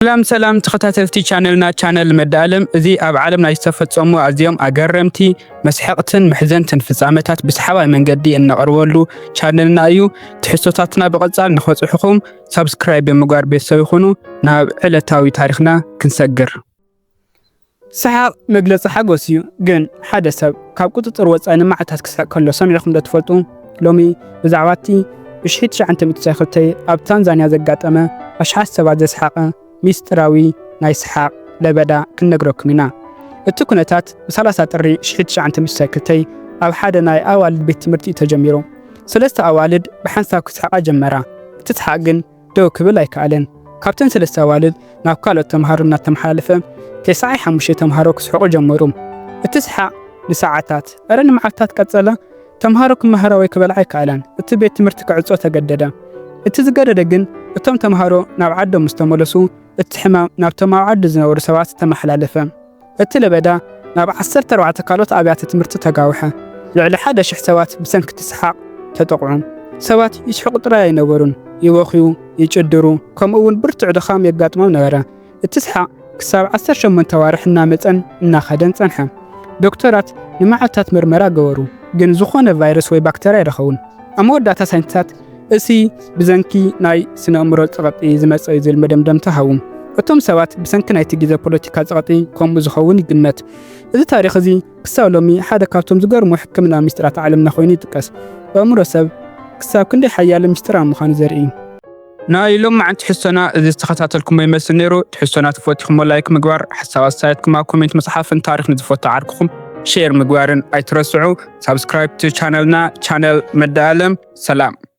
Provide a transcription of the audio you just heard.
ሰላም ሰላም ተኸታተልቲ ቻነልና፣ ቻነል መዳለም። እዚ ኣብ ዓለም ናይ ዝተፈጸሙ ኣዝዮም ኣገረምቲ፣ መስሐቕትን መሕዘንትን ፍጻመታት ብሰሓባይ መንገዲ እነቕርበሉ ቻነልና እዩ። ትሕዝቶታትና ብቐጻል ንኸጽሑኹም ሳብስክራይብ ብምግባር ቤተሰብ ይኹኑ። ናብ ዕለታዊ ታሪኽና ክንሰግር። ሰሓቕ መግለጺ ሓጎስ እዩ፣ ግን ሓደ ሰብ ካብ ቁጽጽር ወጻኢ ንመዓልታት ክስሕቕ ከሎ ሰሚዕኹም ዶ ትፈልጡ? ሎሚ ብዛዕባ እቲ ብሽሕቲ ትሽዓተ ሚእቲ ሳይክልተይ ኣብ ታንዛንያ ዘጋጠመ ኣሽሓት ሰባት ዘስሓቐ ሚስጥራዊ ናይ ሰሓቕ ለበዳ ክንነግረኩም ኢና። እቲ ኩነታት ብ30 ጥሪ ሽሕቲ ትሽዓተ ሚእቲ ሳይክልተይ ኣብ ሓደ ናይ ኣዋልድ ቤት ትምህርቲ እዩ ተጀሚሩ። ሰለስተ ኣዋልድ ብሓንሳብ ክስሕቓ ጀመራ። እቲ ሰሓቕ ግን ደው ክብል ኣይከኣለን። ካብተን ሰለስተ ኣዋልድ ናብ ካልኦት ተምሃሮ እናተመሓላለፈ፣ ተስዓይ ሓሙሽተ ተምሃሮ ክስሕቑ ጀመሩ። እቲ ሰሓቕ ንሰዓታት፣ እረ ንመዓልታት ቀጸለ። ተምሃሮ ክመሃራ ወይ ክበልዓ ኣይከኣላን። እቲ ቤት ትምህርቲ ክዕጾ ተገደደ። እቲ ዝገደደ ግን፣ እቶም ተምሃሮ ናብ ዓዶም ምስ ተመለሱ፣ እቲ ሕማም ናብቶም ኣብ ዓዲ ዝነበሩ ሰባት ተመሓላለፈ። እቲ ለበዳ ናብ ዓሰርተ ኣርባዕተ ካልኦት ኣብያተ ትምህርቲ ተጋውሐ። ልዕሊ ሓደ ሽሕ ሰባት ብሰንኪ እቲ ሰሓቕ ተጠቕዑ። ሰባት ይስሕቑ ጥራይ ኣይነበሩን፣ ይበኽዩ፣ ይጭድሩ፣ ከምኡ እውን ብርቱዕ ድኻም የጋጥሞም ነበረ። እቲ ሰሓቕ ክሳብ ዓሰርተ ሸሞንተ ኣዋርሕ እናመጸን እናኸደን ጸንሐ። ዶክተራት ንመዓልታት ምርመራ ገበሩ፣ ግን ዝኾነ ቫይረስ ወይ ባክተርያ ኣይረኸቡን። ኣብ መወዳእታ ሳይንቲስታት፣ እዚ ብሰንኪ ናይ ስነ ኣእምሮ ጸቕጢ ዝመጸ እዩ ዝብል መደምደምታ ሃቡ። እቶም ሰባት ብሰንኪ ናይቲ ግዜ ፖለቲካ ጸቕጢ ከምኡ ዝኸውን ይግመት። እዚ ታሪኽ እዚ ክሳብ ሎሚ ሓደ ካብቶም ዝገርሙ ሕክምና ሚስጥራት ዓለምና ኮይኑ ይጥቀስ። ኣእምሮ ሰብ ክሳብ ክንደይ ሓያል ሚስጥራዊ ምዃኑ ዘርኢ እዩ። ናይ ሎማዓንቲ ትሕዝቶና እዚ ዝተኸታተልኩሞ ይመስል ነይሩ። ትሕዝቶና ተፈቲኹሞ ላይክ ምግባር፣ ሓሳብ ኣስተያየትኩም ኣብ ኮሜንት ምጽሓፍን ታሪኽ ንዝፈቱ ዓርክኹም ሼር ምግባርን ኣይትረስዑ። ሳብስክራይብ ቱ ቻነልና፣ ቻነል መዳለም። ሰላም።